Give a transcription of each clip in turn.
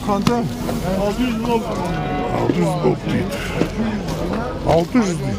Қанша? 600 болды дейді. 600 дейді.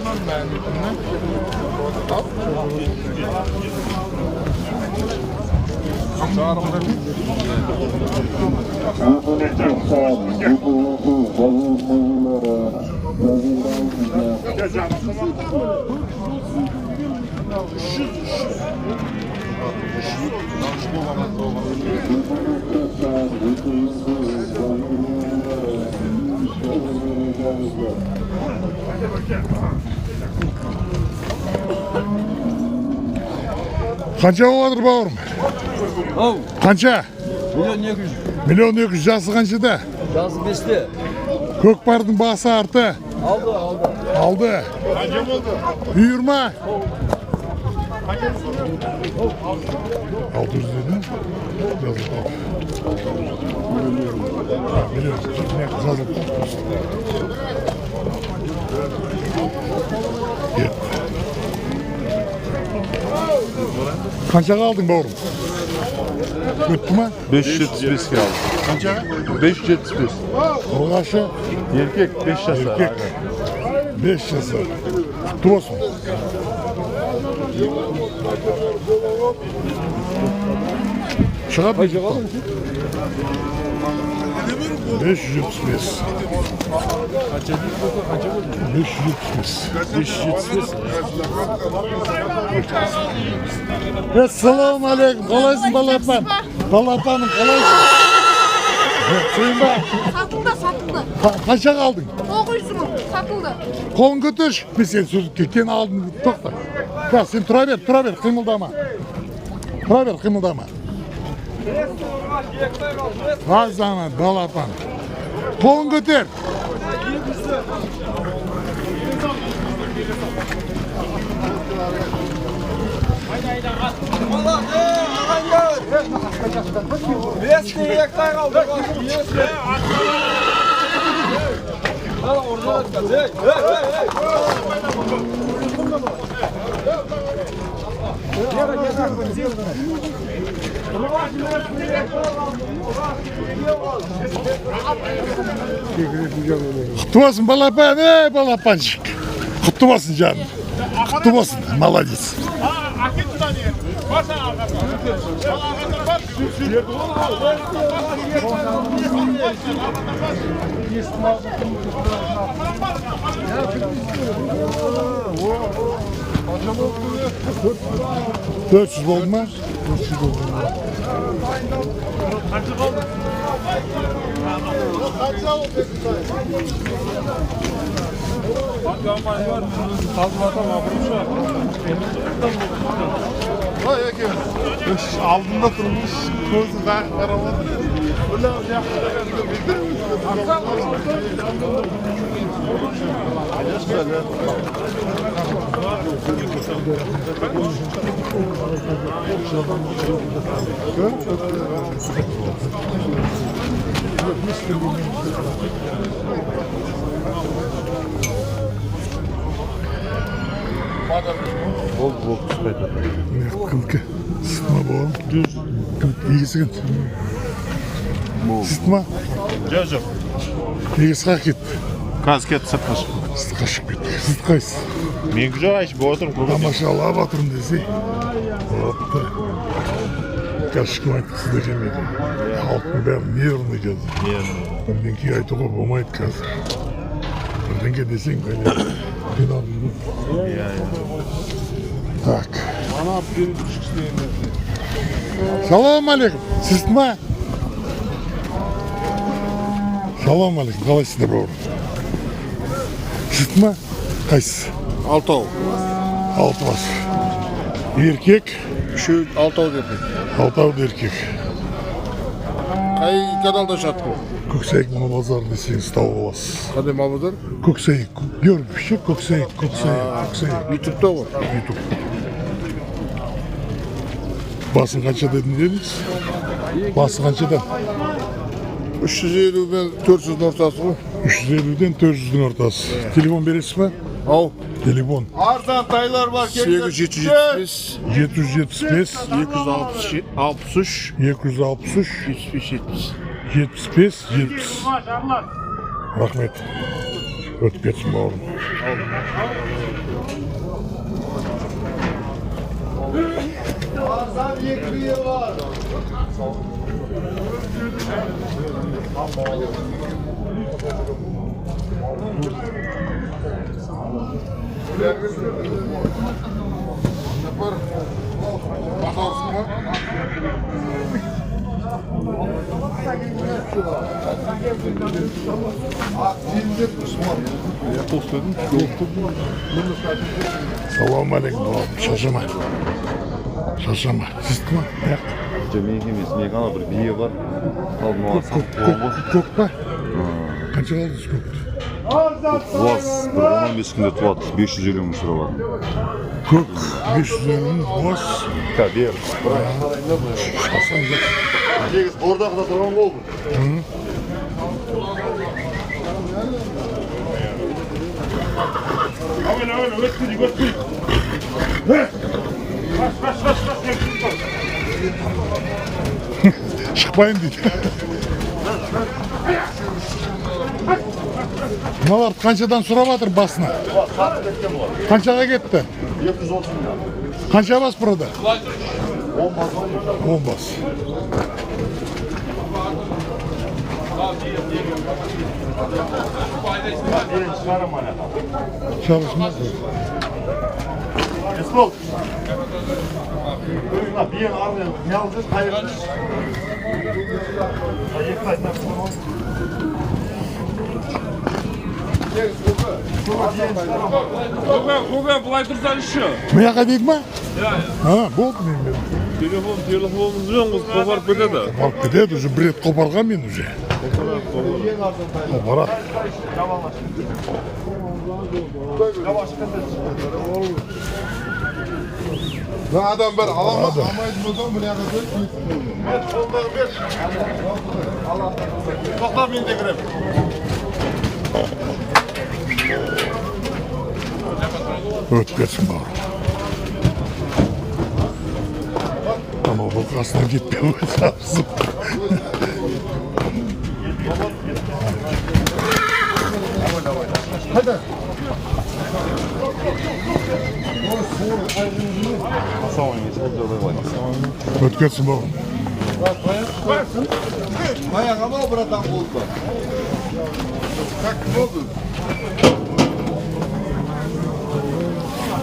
Қанша болып жатыр, бауырым? Ау, Қанша? 1 200 000. 1 200 000. Жасы қаншада? Жасы 5-те. Көкпардың басы арты. Алды, алды. Алды. Үйір ма? 600 деді. Жазылып қалды. А, миллион. Не, жазылып қалды просто. Кетті. Қаншаға алдың, бауырым? Өтті ма? 575-ке алдым. Қаншаға? 575. Ұрғашы? Еркек, 5 жасар. Еркек. 5 жасар. Құтты болсын. Шығады. 575. 575. 575. Ассалаумағалейкум. Қалайсың, балапан? Балапаным, қалайсың? Сен ба? Сатылды, сатылды. Қаншаға алдың? 900 000 сатылды. Қолын көтерші. Мен сені суретке кен алдым. Тоқта. Қазір сен тұра бер, тұра бер, қимылдама. Тұра бер, қимылдама. Азамат, балапан. Қолын көтер. Құтты болсын, балапан, ей, балапанчик. Құтты болсын, жаным. Құтты болсын, молодец. 400 болды ма? 400 болды. Алдында тұрмыш, көзі қағып қарап отыр. Болды, болды, түспейді. Міне, кімдікі? Сізді ма, бауырым? Кім? Егесі кім? Сізді ма? Жоқ, жоқ. Егесі қаяққа кетті? Қазір кетті, сыртқа шықты. Сыртқа шығып кетті. Сіз қайсысы? Менікі жоқ, айшы, болып отырмын, көке. Тамашалап жатырмын десе. Опта. Қазір ешкім айтқысы да келмейді. Халықтың бәрі нервный қазір. Бірдеңке айтуға болмайды қазір. Бірдеңке десең, бәле, қиналып жүреді. Так. Салам алейкум. Сізді ма? Салам алейкум. Қалайсыздар, бауырым? Сізді ма? Қайсысы? Алтау. Алты бас. Еркек, Үшеу, алтау еркек. Алтау да еркек. Қай каналда шығады бұл? Көксәйек мал базары десеңіз, тауып аласыз. Қандай мал базар? Көксәйек, Георгиев ше, Көксәйек, Көксәйек, Көксәйек. Ютубта ғой. Ютуб. Басын қанша дедім дедіңіз? Басы қаншадан? 350 мен 400-дің ортасы ғой. 350-ден 400-дің ортасы. Телефон бересіз ба? Ау. Телефон. Арзан тайлар бар. 8775 775 263 263 75 70. 75 70. Рахмет. Өтіп кетсін бауырым. Арзан екі бие бар. Салам алейкум бауырым. Шаршама. Шаршама. Сіздікі ма? Аяқ. Жоқ, менікі емес, менікі ана бір бие бар. Ал маған Көк, сатып көк, қойған ғой. көк па? Қанша алдыңыз көкті? Буаз бір 15 күнде туады, 550 мың сұрап жатырмын. Көк 550 мың, буаз. Ка, бер. Алсаң жақсы. Негізі бордақыда тұрған ғой бұл. Шықпайын дейді. Мыналар қаншадан сұрап жатыр басына? Қаншаға кетті? 230 мың. Қанша бас burada? 10 бас. Çalışmaz mı? Esbol. Мына биені арнайы не алды? Қайырды. Екі айдан. Көке, былай тұрсаңызшы. Мына дейді ма? А, болды мен. Телефонымызбен қыз қопарып кетеді. Қопарып кетеді, уже бір рет қопарған мен уже. Қопарады. Адам бар, аламыз, алмайтын болсаң, мына жаққа қой. Бер, қолдағы бер. Тоқта, мен де кіремін. Өтіп кетсін бауырым. Анау бұл қасынан кетпей қойса. Өтіп кетсін бауырым. Аяқ амал, братан, болды. Как болды?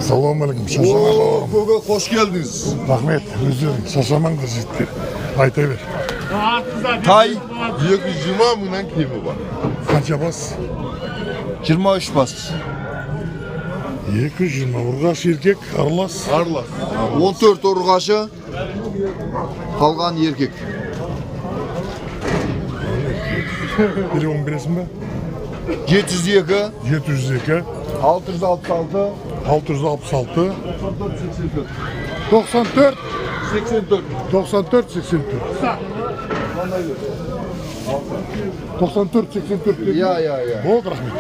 Салам алейкум, шаршама бауырым. Көке, қош келдіңіз. Рахмет, өздерің шаршамаңдар жігіттер. Айта бер. Тай 220 мыңнан кемі бар. Қанша бас? 23 бас. 220. Ұрғаш еркек, аралас. Аралас. 14 ұрғашы, қалған еркек. Телефон бересің бе? 702 702 666 666 94 94 84. 94 84 94 84. Я, я, я. Болды, рахмет.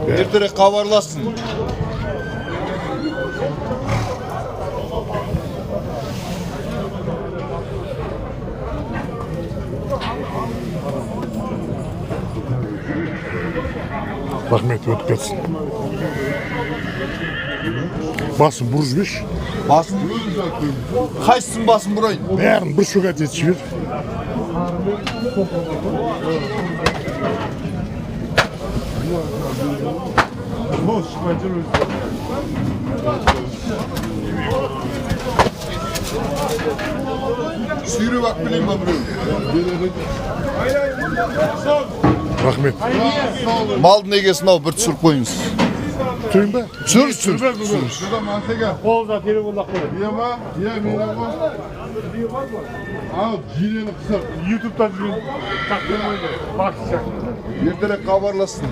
Ертерек хабарласын. Рахмет, өтіп кетсін. Басын бұрып жіберші. Басын қайсысын басын бұрайын? Бәрін бір шуға етіп жібер. Сүйреп алып келейін ба біреу? Рахмет. Малдың егесін ау, бір түсіріп қойыңыз. Түсірейін бе? Түсір, түсір. Қолда телефонда қой. Ютубта жүрген бақсы сияқты. Ертерек хабарлассын.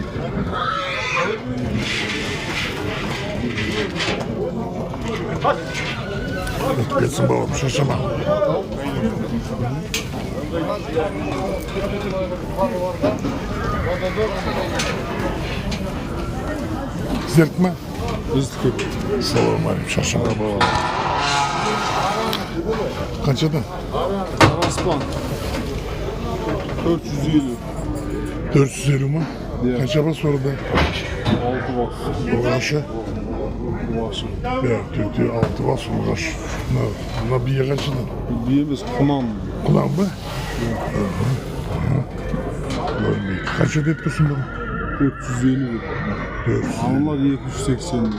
Өтіп кетсін, бауырым, шаршама. Сіздердікі ма? Біздікі. Ассалаумағалейкум, шаршама, бауырым. Қаншадан? Аспан. 450. 450 ма? Иә. Қанша бас орда? 6 бас. Ұрғашы? Ұрғашы. Иә, төртте алты бас ұрғашы. Мына бие қаншадан? Бие емес, құнан. Құнан ба? Көрмейді. Қанша деп тұрсың бұны? 450. 400. Аналар 280.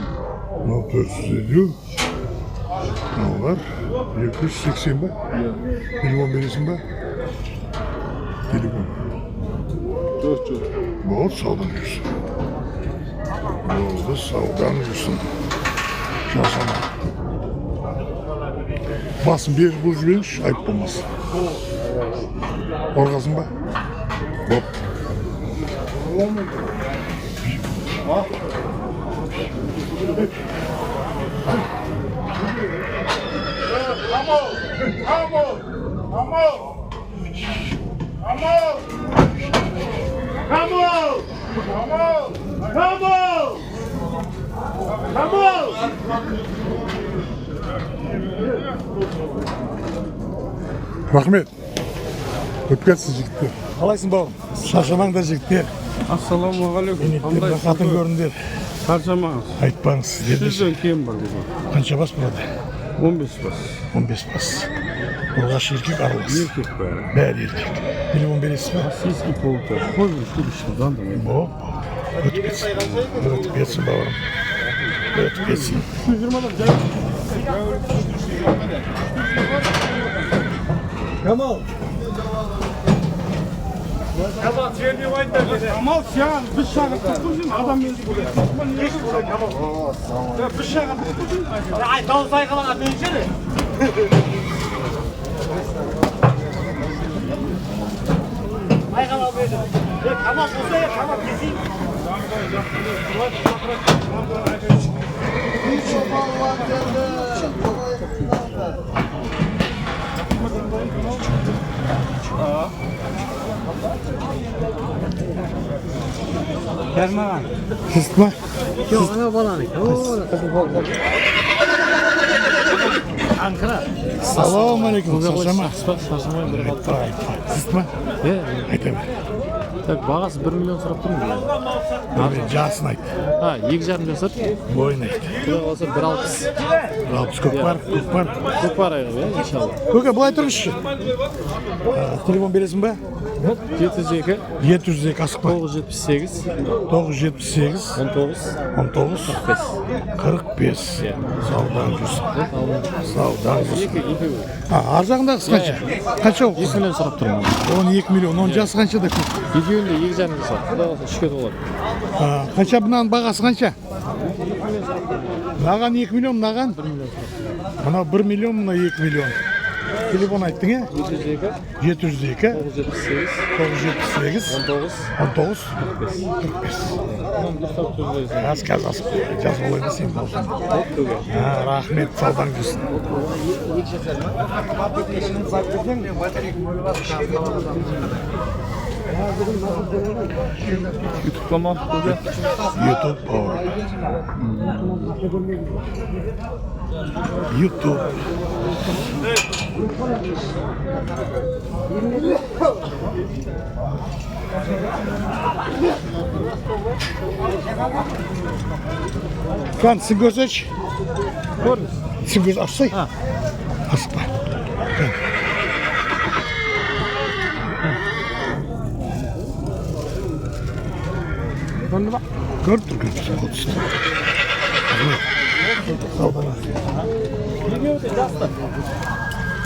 Мынау 450. Мыналар 280 ба? Иә. Телефон бересің ба? Телефон. 400. Болды, саудан жүрсін. Болды, саудан жүрсін. Жасама. Басын бері бұрып жіберіңізші, айып болмасын. Қорқасың ба? Боп. Рахмет. Өтіп кетсін, жігіттер. Қалайсың, бауырым? Шаршамаңдар, жігіттер. Ассалаумағалейкум. Енеттен рахатын көріңдер. Шаршамаңыз. Айтпаңыз сіздерде. Жүзден кем бар бүгін. Қанша бас болады? 15 бас. 15 бас. Ұрғашы, еркек, аралас? Еркек бәрі. Бәрі еркек. Телефон бересіз ба? Российский полутор. Қойып шүкір. Болды, болды. Өтіп кетсін. Өтіп кетсін, бауырым. Өтіп кетсін. Камал. Камал, сен біз шақырттық қой, сен адам мен біз шақырттық қой. Ай, дауыс айқалаған мен ше. Айқалап еді. Камал болса, Камал келсін. Сіздікі ма? Жоқ, ана баланікі. Ассалаумағалейкум. Шаршама. Шаршамай бір Айтпа, айтпа. Сіздікі ма? Иә. Айта бер. Так, бағасы 1 миллион сұрап тұрмын. Бір жасын айт. А, 2,5 жасар. Бойын айт. Құдай қаласа 1,60. 1,60, көкпар, көкпар. Көкпар айғыр, иә, иншалла. Көке, былай тұрыңызшы. Телефон бересің ба? 702 702, асықпа. 978 978 19 19 45. 45. Саудан жүрсін. Саудан жүрсін. Екі, екеуі. А, ар жағындағысы қанша? Қанша ол? 2 миллион сұрап тұрмын. 12 миллион. Оның жасы қаншада, көк? Екеуінде 2,5 жасар. Құдай қаласа үшке толады. А, қанша мынаның бағасы қанша? Мынаған 2 миллион, мынаған? Мынау 1 миллион, мынау 2 миллион. Телефон айттың, е? 702 702 978 978 19 19 45. Мынаны дұрыстап сөйлесін. Қазір, қазір асып жазып алайын да сенің даусыңды. А, рахмет, саудаң жүрсін. Ютубта ма? Ютуб, бауырым. Ютуб. Кән, сен көрсетші. Сен көрсе, ашсай. Асықпа. Кән. Көрінді ма? Көріп тұр, көріп тұр. Қол түсті. Рахмет. Саудаға.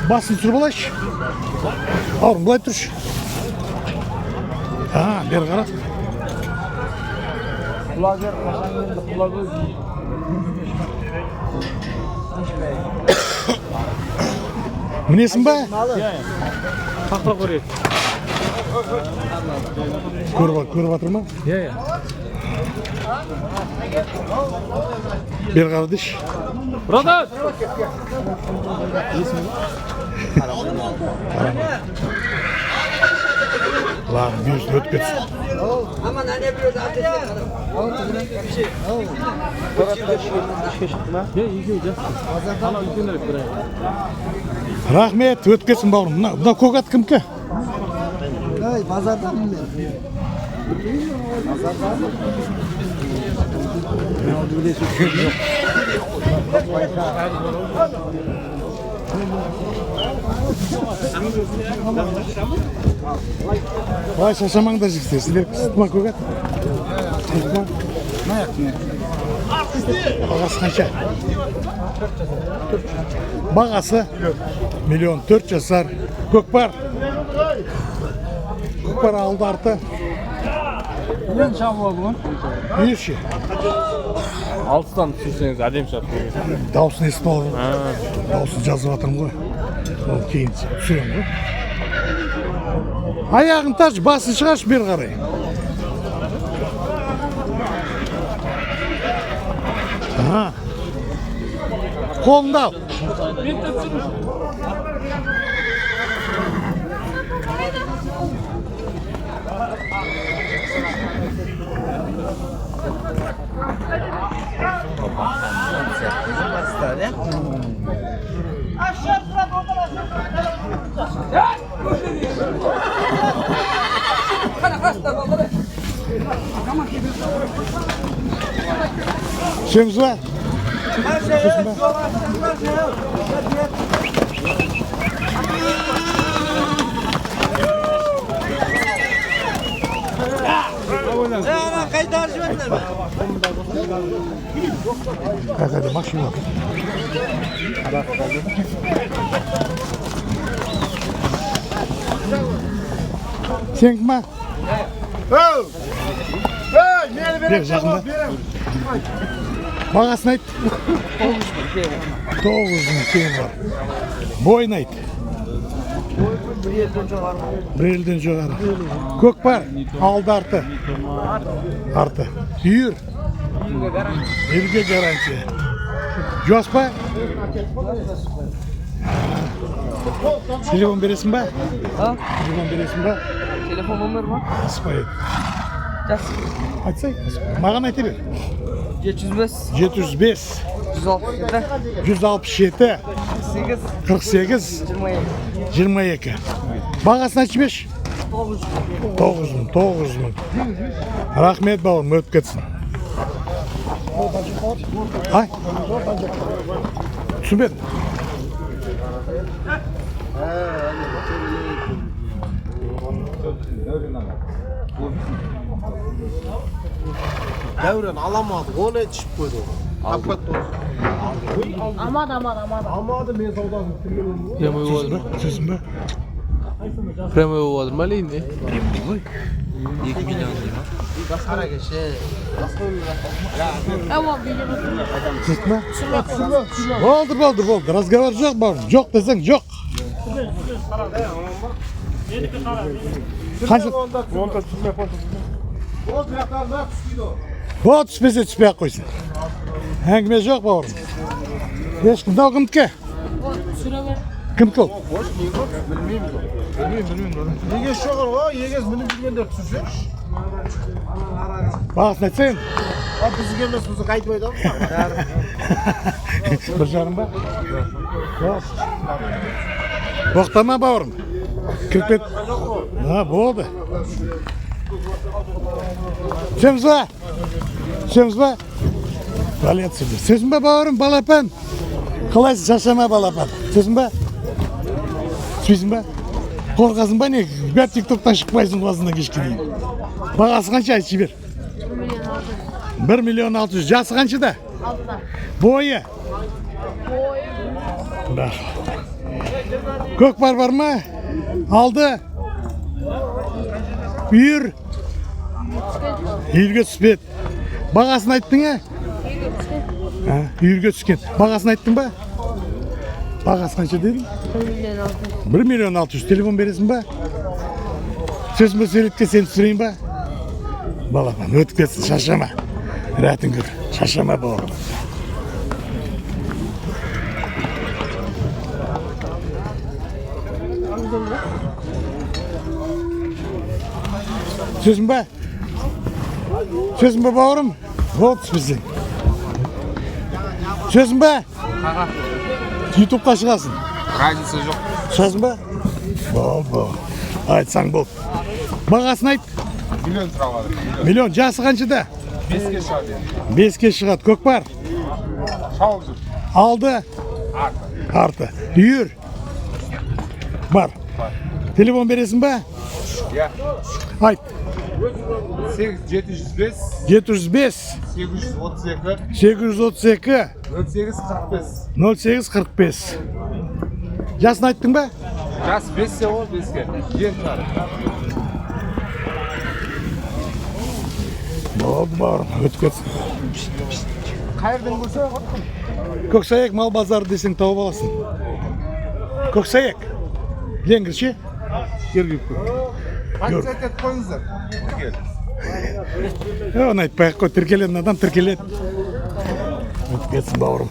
Басын түсіріп алайыншы. Бауырым, былай тұршы. А, бері қара. Құлагер қашан келді, Құлагөз. Мінесің ба? Қақыра көрейік. Көріп, көріп жатыр ма? Иә, иә. Бері қара деші. Братан! Лағын бүйісін өтіп кетсін. Рахмет, өтіп кетсін бауырым. Мына көк ат кімкі? Базарданмын мен. Былай шаршамаңдар жігіттер. Сіздер сізді ма көк ат? Сіздікі ма? Бағасы қанша? Бағасы 1,4 жасар. Көкпар. Көкпар алды арты. Үйірші. Алыстан түсірсеңіз әдемі шығады. Дауысын естіп алдым. Дауысын жазып жатырмын ғой. Ол кейін түсіремін ғой. Аяғын таршы, басын шығаршы бері қарай. Аха. Қолыңды ал. Түсеміз ба? Түсесің ба? Қайда машина? Сенікі ма? Бер жақында. Бағасын айт. 9 000 тең бар. Бойын айт. 1,50-ден жоғары. Көкпар алды арты. Арты. Үйір. Үйірге гарантия. Жуас па? Телефон бересің ба? Телефон бересің ба? Телефон номер ма? Аспай. Жас. Айтсай, маған айта бер. 705 705 167 167 8 48 22. 22. Бағасын айтшы берші. 9 000, 9 000. Рахмет, бауырым, өтіп кетсін. Ай. Түсінбедім. Дәурен аламады, оны ішіп қойды. Алып кетті. Амад, амад, амад. Алмады, мен саудасын бітірген. Прямой Түсінсің болып ба? Түсінсің ба? Прямой болып жатыр ма әлі? Қара кеше. Түсінді ма? Болды, болды, болды. Разговор жоқ, бауырым. Жоқ десең, жоқ. Қанша? Болды, түспесе түспей ақ қойсын. Әңгіме жоқ, бауырым. Ешкім. Мынау кімдікі? Кімдікі ол? Егес жоғары ғой, егес мініп жүргендер түсірсеңші. Бағасын айтсаң. А бізге емес, бізді қайтпайды ғой. 1,5 ба? Боқтама, бауырым. Кіріп кет. Ha, болды. Түсеміз ба? Түсеміз ба? Вали отсюда. Түсесің ба, бауырым, балапан? Қалайсың, шаршама, балапан. Түсесің ба? Түспейсің ба? Қорқасың ба, не? Бәрі тиктоктан шықпайсың қасынан кешке дейін. Бағасы қанша, айтшы бер. 1,6 миллион. Жасы қаншада? 6-да. Бойы? Бірақ. Көкпар бар ма? Алды. Үйір. Үйірге түспеді. Бағасын айттың, ә? Ha, үйірге түскен. Бағасын айттың ба? Бағасы қанша дедің? 1,6 миллион. 1,6 миллион. Телефон бересің ба? Түсесің ба суретке, сені түсірейін ба? Балапан, өтіп кетсін, шаршама. Рәтін көр, шаршама, бауырым. Сөзің ба? Сөзің ба, бауырым? Болды, түспесең. Сөзің ба? Ютубқа шығасың. Разница жоқ. Шығасың ба? Болды, болды. Айтсаң болды. Бағасын айт. Миллион сұрап. Миллион. Жасы қаншада? 5-ке шығады енді. 5-ке шығады. Көкпар. Шауып жүр. Алды. Арты. Үйір. Бар. Телефон бересің ба? Иә. Айт. 8 705 705 832 832 08 45. 08 45. Жасын айттың ба? Жас 5-те ғой, 5-ке. Енді шығады. Болды, бауырым, өтіп кетсін. Қайырдың көрсе? Көксаяк мал базары десең, тауып аласың. Көксаяк. Ленгір ше? Подписать етіп қойыңыздар. Оны айтпай ақ қой, тіркелетін адам тіркеледі. Өтіп кетсін, бауырым.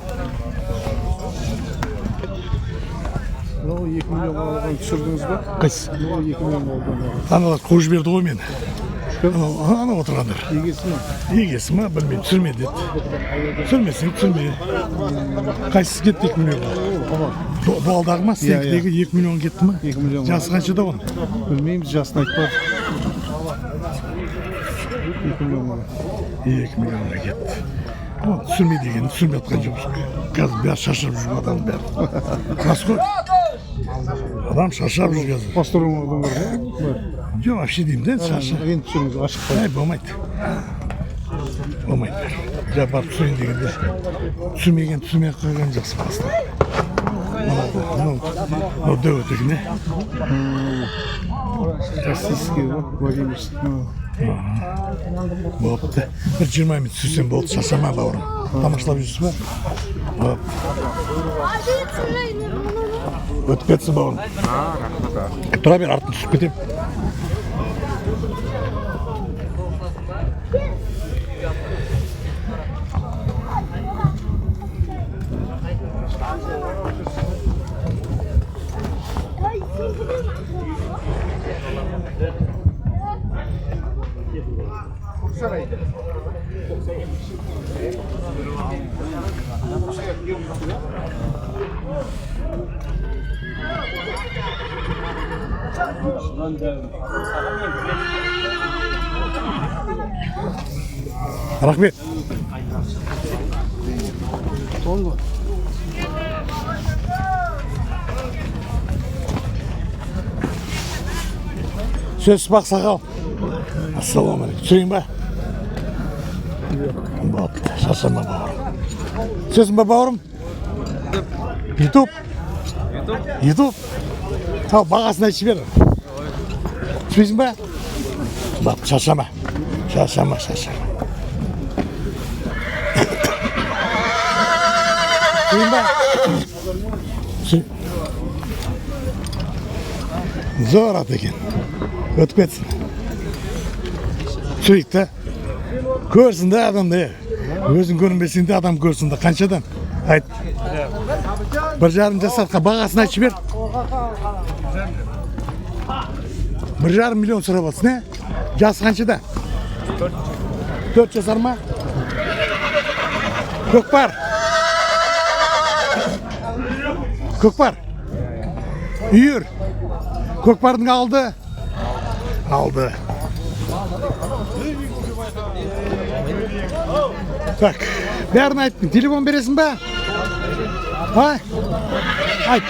Мынау 2 миллионға алған, түсірдіңіз ба? Қайсысы? Мынау 2 миллионға алған. Аналар қуып жіберді ғой мені. Анау отырғандар. Егесі ма? Егесі ма, білмеймін, түсірме деді. Түсірмесең, түсірме. Қайсысы кетті 2 миллионға? Бұл алдағы ма? Сенікідегі 2 миллион кетті ма? 2 миллион. Жасы қаншада оның? Білмейміз, жасын айтпады. 2 миллионға. 2 миллионға кетті. Ол түсірме деген, түсірмей жатқан жоқпыз. Қазір бәрі шаршап жүр, адам бәрі. Рас қой. Адам шаршап жүр қазір. Посторонний адам бар ғой. Жоқ, вообще деймін да, шаршап. Енді түсіріңіз, ашық қой. Әй, болмайды. Болмайды. Жа барып түсірейін дегенде, түсірмеген, түсірмей ақ қойған жақсы баста. Мынау дәу екен, не? Российский ғой, Владимирский. Болыпты. Бір 20 минут түсірсем болды, шаршама, бауырым. Тамашалап жүрсіз ба? Болыпты. Өтіп кетсін, бауырым. Тұра бер, артын түсіп кетемін. Рахмет. Сөз бақсақал. Ассалаумағалейкум. Түсірейін ба? Болды, шаршама, бауырым. Сөзің ба, бауырым? Ютуб. Ютуб. Ал, бағасын айтып жібер. Түспейсің ба? Бап, шаршама. Шаршама, шаршама. Түсірейін ба? Зор ат екен. Өтіп кетсін. Түсірейік та. Көрсін да адамды. Өзің көрінбесең де, адам көрсін да. Қаншадан? Айт. 1,5 жасарға бағасын айтып жібер. 1,5 миллион сұрап жатсың, ә? Жасы қаншада? 4 жасар ма? Көкпар. Көкпар. Үйір. Көкпардың алды. Алды. Так, бәрін айттың. Телефон бересің ба? А? Айт.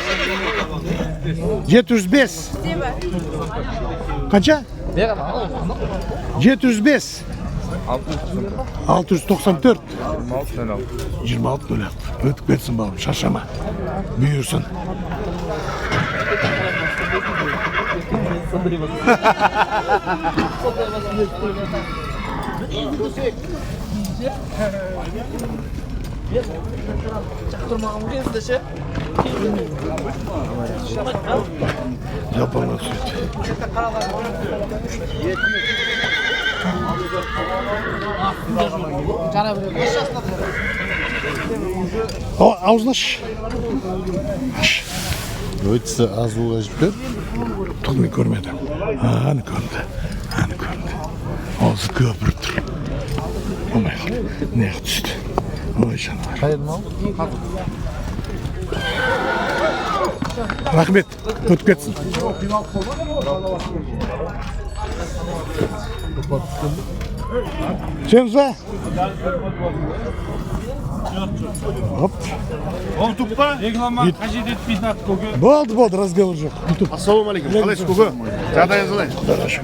705. Қанша? 705. 694. 26 06. Өтіп кетсін, бауырым, шаршама. Бұйырсын. Жақтырмаған ше. Жапонға түседі. Аузын аш. Өтсе аз болған жіптер. Тұқымын көрмедім. Аны көрінді. Аны көрінді. Аузы көпіріп тұр. Болмай қалды. Неғып түсті. Ой, жануар. Рахмет. Өтіп кетсін. Түсеміз ба? Оп. Ютуб па? Реклама қажет етпейтін ат, көке. Болды, болды, разговор жоқ. Ютуб. Ассалаумағалейкум. Қалайсыз, көке? Жағдайыңыз қалай?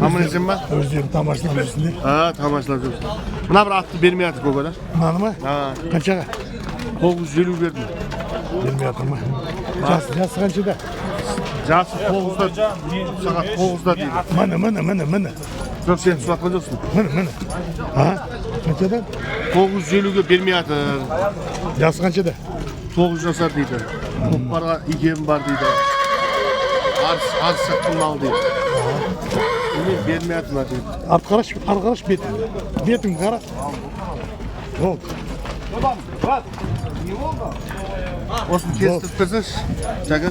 Аман есен ба? Өздерің тамашалап жүрсіңдер. Ha, тамашалап жүрсің. Мына бір атты бермей жатыр, көке, да? Мынаны ма? Ha, Қаншаға? 950 бердім. Бермей жатыр ма? Жасы қаншада? Жасы 9-да, сағат 9-да дейді. Міне, міне, міне, міне. Жоқ, сен түсіп жатқан жоқсың. Міне, міне. А? Қаншадан? 950-ге бермей жатыр. Жасы қаншада? 9 жасар дейді. Көкпарға икемі бар дейді. Арыс саттың малы дейді. Міне, бермей жатыр мына жігіт. Арт қарашы, ары қарашы бетіңді. Бетіңді қара. Болды. Осыны кестіріп берсеңші, Жәке.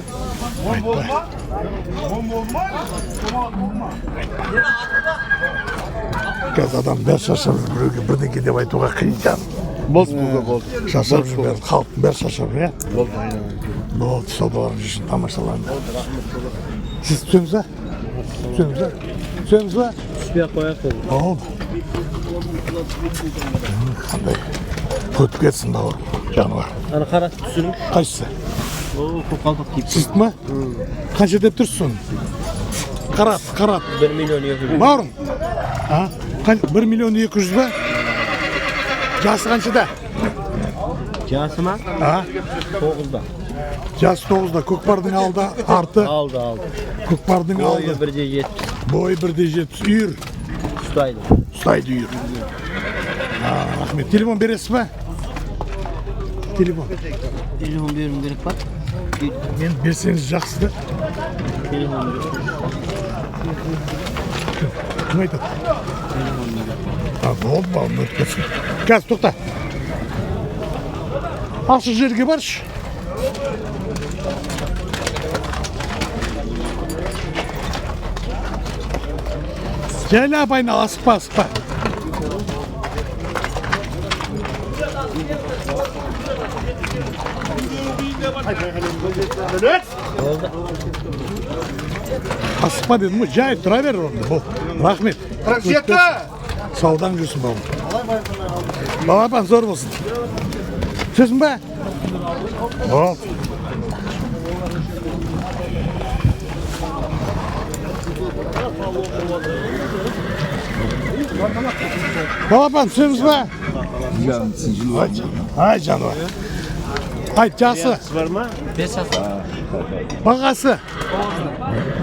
Қазір адам бәрі шаршап жүр, біреуге бірдеңке деп айтуға қиын жан. Болды, көке, болды. Шаршап жүр бәрі, халықтың бәрі шаршап жүр, иә? Болды, айналайын. Болды, саудаларың жүрсін, тамашалаңдар. Сіз түсеміз ба? Түсеміз ба? Түсеміз ба? Түспей ақ қояйық. Болды. Қандай өтіп кетсін, бауырым, жануар. Ана қара түсіріңізші. Қайсысы? О, көк қалпақ киіп. Сіздікі ма? Қанша деп тұрсыз соны? Қарат, қарат. 1 миллион 200. Бауырым, а? 1 миллион 200 ба? Жасы қаншада? Жасы ма? А? 9-да. Жасы 9-да. Көкпардың алды, арты. Алды, алды. Көкпардың Бойы алды. 1,70. Бойы 1,70. Үйір. Ұстайды. Ұстайды үйір. А, рахмет. Телефон бересіз ба? Телефон. Телефон беруім керек па? Мен берсеңіз жақсы да. Телефон. Кім айтады? А, болды, бауырым, өтіп кетсін. Қазір тоқта. Ашық жерге баршы. Жайлап айнал, асықпа, асықпа. Асықпа дедім ғой, жай тұра бер орында. Бол. Рахмет. 47! Саудаң жүрсін, бауырым. Балапан зор болсын. Түсесің ба? Болды. Балапан, түсеміз ба? Ай, жануар. Айт, жасы? Бар ма? 5 жасар. Бағасы?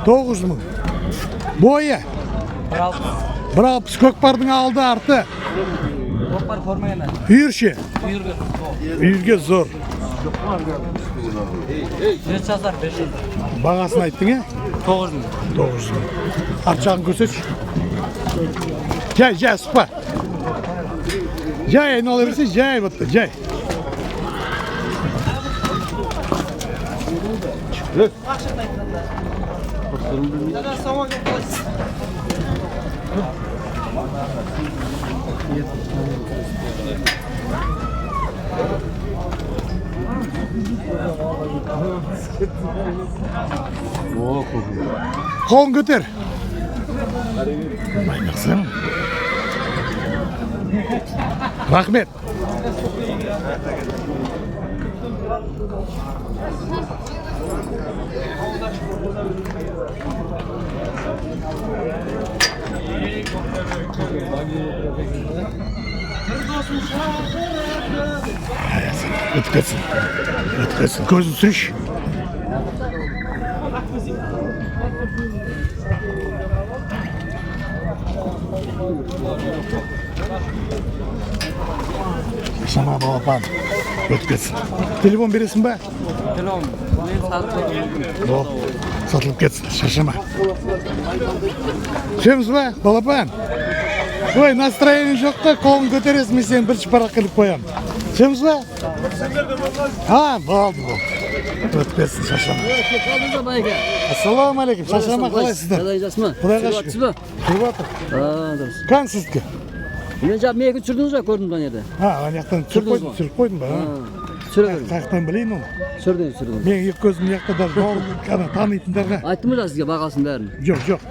9 мың. Бойы? 1,60. 1,60. Көкпардың алды, арты? Көкпар көрмеген. Үйір ше? Үйірге. Үйірге зор. 7 жасар, 5 жасар. Бағасын айттың, е? 9 мың. 9 мың. Арт жағын көрсетші. Жай, жай, асықпа. Жай айнала берсе, жай бітті, жай. Қолын көтер. Майнақсың. Рахмет. Өтіп кетсін. Өтіп кетсін. Көзін түсірші. Шама, балапан. Өтіп кетсін. Телефон бересің ба? Телефон. Мен сатып Бол. Сатылып кетсін. Шаршама. Түсеміз ба, балапан? Ой, настроение жоқ та, қолын көтересің, мен сені бірінші параққа іліп қоямын. Түсеміз ба? А, болды, болды. Өтпесін, шаршама. Қалдыңыз ба, байке? Ассалаумағалейкум, шаршама, қалайсыздар? Қалай, жақсы ма? Құдайға Түсіріп шүкір. жатсыз ба? Түсіріп жатыр. А, дұрыс. Кән сіздікі? Мен жаңа менікі түсірдіңіз ба, көрдім ана жерде. А, ана жақтан түсіріп Түсірдіңіз қойдым, ғой? түсіріп қойдым ба? Түсіре беріңіз. Қаяқтан білейін оны? Түсірдіңіз, түсірдіңіз. Мен екі көзім мына жақта, даже бауырым ана танитындарға. Айттым ғой сізге бағасын бәрін. Жоқ, жоқ.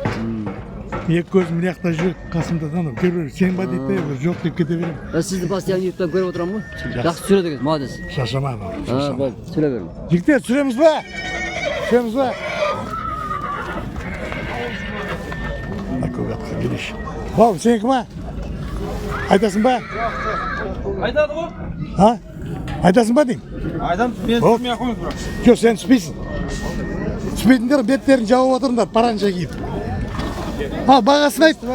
Екі көзім мына жақта жүреді, қасымда анау кейбіреулер сен ба дейді де, жоқ деп кете беремін. Ben сізді постоянно ютубтан көріп отырамын ғой. Жақсы түсіреді екенсіз, молодец. Шаршама, бауырым, А, шаршама. болды, түсіре беріңіз. Жігіттер, түсіреміз ба? Түсіреміз ба? Мына көк атқа келейінші. Бауырым, сенікі ма? Айтасың ба? Айтады ғой. А? Айтасың ба деймін? Айтамын, мен Оп. түсірмей ақ қойыңыз бірақ. Жоқ, сен түспейсің. Түспейтіндер беттерін жауып отырыңдар, паранжа киіп. Ал, бағасын айт. 1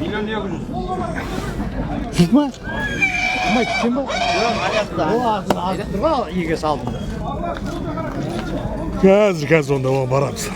200 000. Сүт ма? Кім айтты, сен ба? Үйге салдым. Қазір, қазір онда оған барамыз.